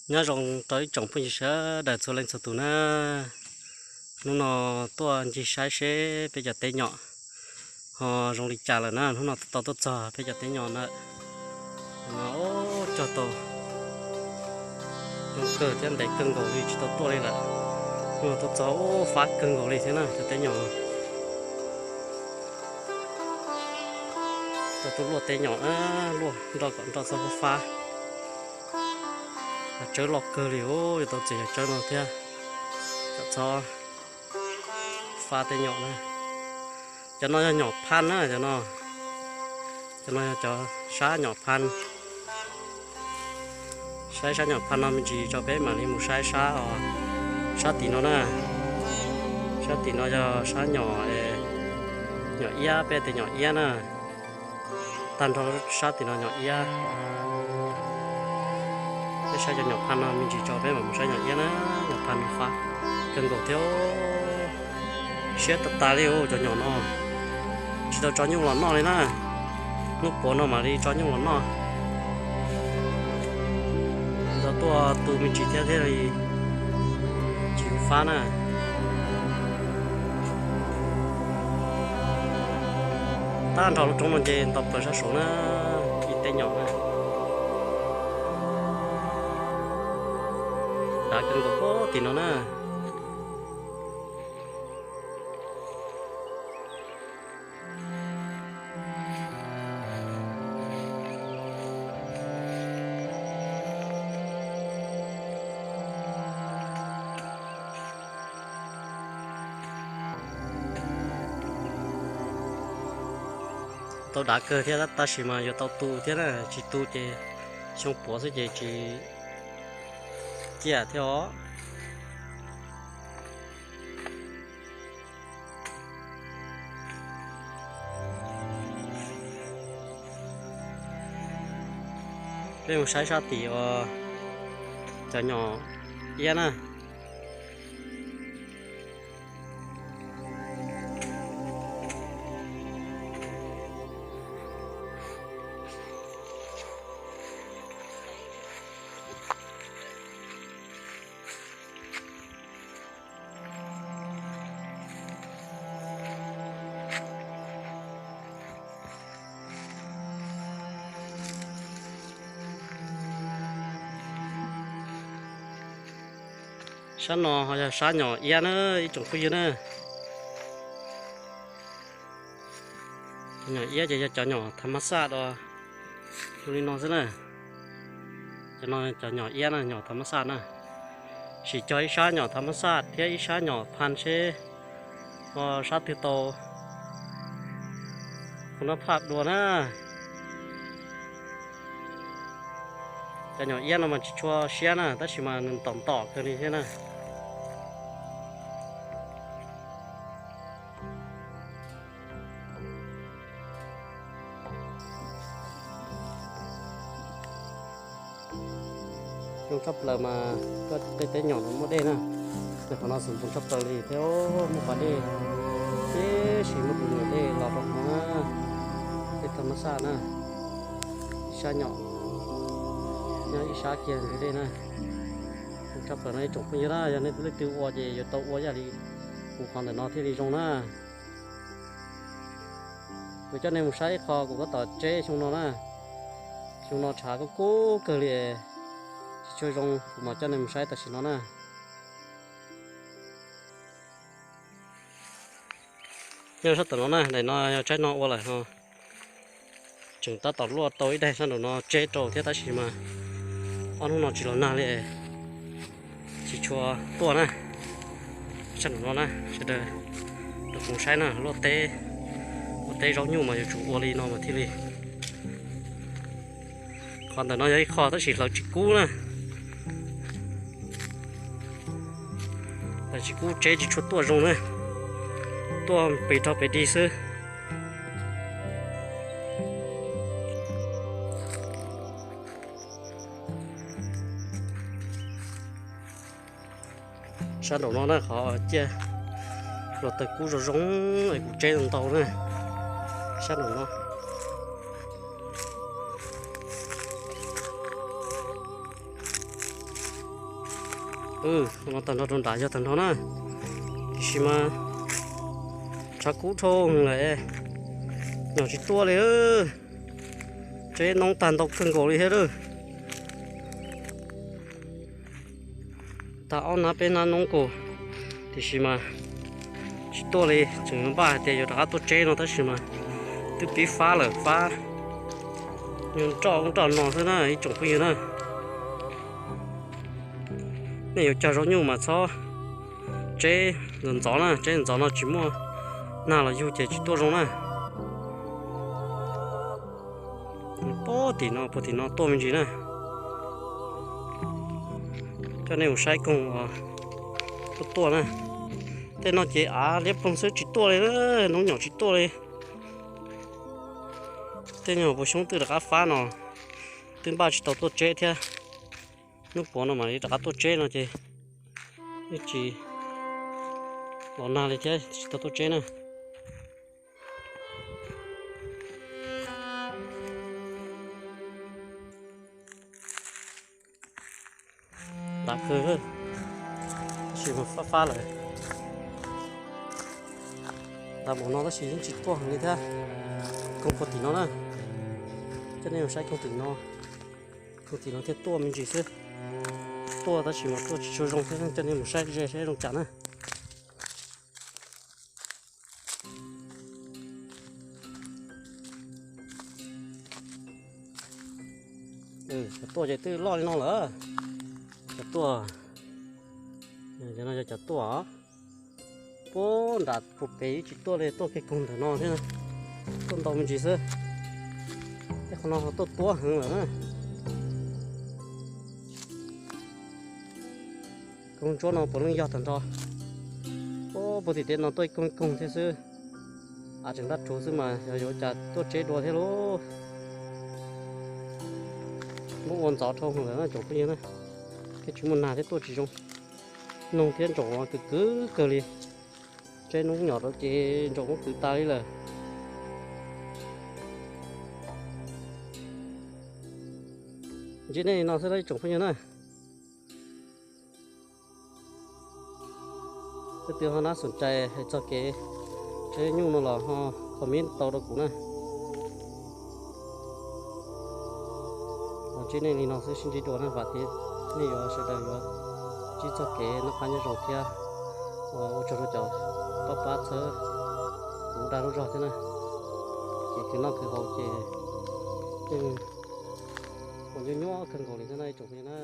Nyob zoo rau ib tsoom phooj ywg sawv daws txhua leej txhua tus na. Hnub no tuaj ncig saib seb peb cov teb nyom ho zoo li cas lawm na. Hnub no tau tuaj txog peb cov teb nyom na. No cog tau zoo kawg thiab ntev kawg nkaus li tsis tau tuaj li lawm. Hnub no tuaj txog ub fab kawg nkaus li thiab na cov teb nyom. Tau tuaj luaj teb nyom na, luaj nroj kom nroj txhob fab fab. Yog tsawb loj kawg li, yuav tau txiav yog tsawb no thiab kom txhob fab teb nyom na. Cov no yog nyom phaj na, cov no, cov no yog cov sab nyom phaj. Saib sab nyom phaj no me ntsis tso peb mam li mus saib sab, sab tim no na. Sab tim no yog sab nyom, nyom iab, peb tias nyom iab na. Tag nrho sab tim no nyom iab. Peb saib cov nyom phaj no me ntsis tso peb mam mus saib nyom iab na. Nyom phaj no fab kawg nkaus thiab. Siab tas tas li cov nyom no. Tsis tau tso nyuj los noj li na. Hnub puav no mam li tso nyuj los noj. Tsis tau tuaj tu me ntsis thiab thiaj li tsis fab na. Tag nrho lub roob no nce nto plaws sab saud na, ib teb nyom na. Dav kawg nkaus pob tim no na. Tau dav kawg thiab tab sis mas yuav tau tu thiab na, tsis tu ces xyoo puav xwb ces tsis ciaj thiab os. Peb mus saib sab tim uas cov nyom iab na. Sab no ho yog sab nyom iab na ib tsoom phooj ywg na. Cov nyom iab ces yog cov nyom tha mab xaj dua zoo li no xwb na. Cov no cov nyom iab na, nyom tha mab xaj na. Sim cog ib sab nyom tha mab xaj thiab ib sab nyom phan seb ho sab twg tau hu nab phaj dua na. Cov nyom iab no mas tsis tshua siab na tab sis mas nws ntom ntom kawg li thiab na. Zoo tshaj plaws mas tuaj tej teb nyom no muaj dej na. Tej qhov no xwm ntxoo tshaj plaws li thiab muaj pas dej, tiam sis muaj tus nyuam dej los rau qhov na. Dej tha mab xaj na, sab nyom, nyob ib sab kiag ntug dej na. Zoo tshaj plaws no ib tsoom phooj ywg na, yog nej leej twg ua ces yuav tau ua ib yam li kuv qhov ntawm no thiaj li zoo na. Kuv coj nej mus saib ib qho kuv tab tom tseb xyoo no na. Xyoo no tshav kub kub kawg li, tsis tshua zoo, kuv mam coj nej mus saib tam sim no na. Nyob sab tom no na, daim no yog tsaib no ua lawm no. Tseem tab tom luaj tau ib daig sab nraum no tseb rau thiab tab sis mas ob hnub no tsis los nag li, tsis tshua tuaj na. Sab nraum no na, sawv daws rau kuv saib na, luaj teb, luaj teb zaub nyuj mas yuav tsum ua li no mas thiaj li. Qhov ntawm no yog ib qho tab sis hlawv tsis kub na. Hlawv tsis kub tseb tsis tshua tuaj zoo na, tuaj pes rau pes dig xwb. Sab nraum no na qhov ciaj hluav taws kub zoo zoo es kuv tseb ntau na. Sab nraum no. No tag nrho rau nram yog tag nrho na, tiam sis mas tshav kub dhau lawm, nyom tsis tuaj li. Tseb noob tag ntau kawg nkaus li thiab lawm. Tag ob hnab peb hnab noob nkaus, tiam sis mas tsis tuaj li. Tseem npaj hais tias yuav rov qab tuaj tseb no tab sis mas twb pib fab lawm, fab nroj ub nroj no xwb na ib tsoom phooj ywg na. Nej yuav cog zaub nyuj mas txhob tseb ntxov ntxov na, tseb ntxov ntxov no tsis muaj nag los yug ces tsis tuaj zoo na. Puag tim no, puag tim no tuaj me ntsis na. Coj nej mus saib koog uas tuaj tuaj na. Tej no ces av liab ploog xwb tsis tuaj li, noob nyom tsis tuaj li. Tej nyuag puas xyoob twb rov qab fab no, twb npaj tsis tau tuaj tseb thiab. Hnub puav no mam li rov qab tuaj tseb no ces yeej tsis los nag li thiab tsis tau tuaj tseb na. Nram kawg, tab sis mas fab fab lawm. Nram npaum no tab sis yeej tsis tuaj heev li thiab. Koog puag tim no na, coj nej mus saib koog tim no. Koog tim no thiaj tuaj me ntsis xwb. Tuaj tab sis mas tuaj tsis tshua zoo thiab, coj nej mus saib ze saib zoo cas na. Cov tuaj ces twb loj li no lawm. Cov tuaj, cov no yog cov tuaj. Puag nram puag pem tsis tuaj li, tuaj kiag koog ntawm no thiab, tuaj ntau me ntsis xwb. Tej qhov no tuaj tuab heev lawm na. Koog ntsuab no puav leej yog tag nrho. Puag tim teb no tuaj ib koog ib koog thiab xwb. Av tseem nraj tsuag xwb mas yog yuav cas tuaj tseb dua thiab lauj. Muab ua ntxov dhau lawm na tsoom phooj ywg na. Thiab tsis muaj nag thiab tuaj tsis zoo. Noog thiab ntsaum kawg kawg kawg li. Tseb noob nyom rau ces ntsaum muab kwv tas li lawm. Ntsib nej li no xwb tsoom phooj ywg na. Leej twg ho nab xoom cai hais txog kev tseb nyuj no los ho comment tau rau kuv na. Los ntsib nej li no xwb sib ntsib dua na, vam thiab nej yuav sawv daws yuav ntsib txoj kev noj qab nyob zoo thiab ua tsaug rau cov pab pab txhawb kuv dag lub zog thiab na. Ces khwv noj khwv haus ces yeej ua nyuaj nyuaj kawg nkaus li thiab na ib tsoom phooj ywg na.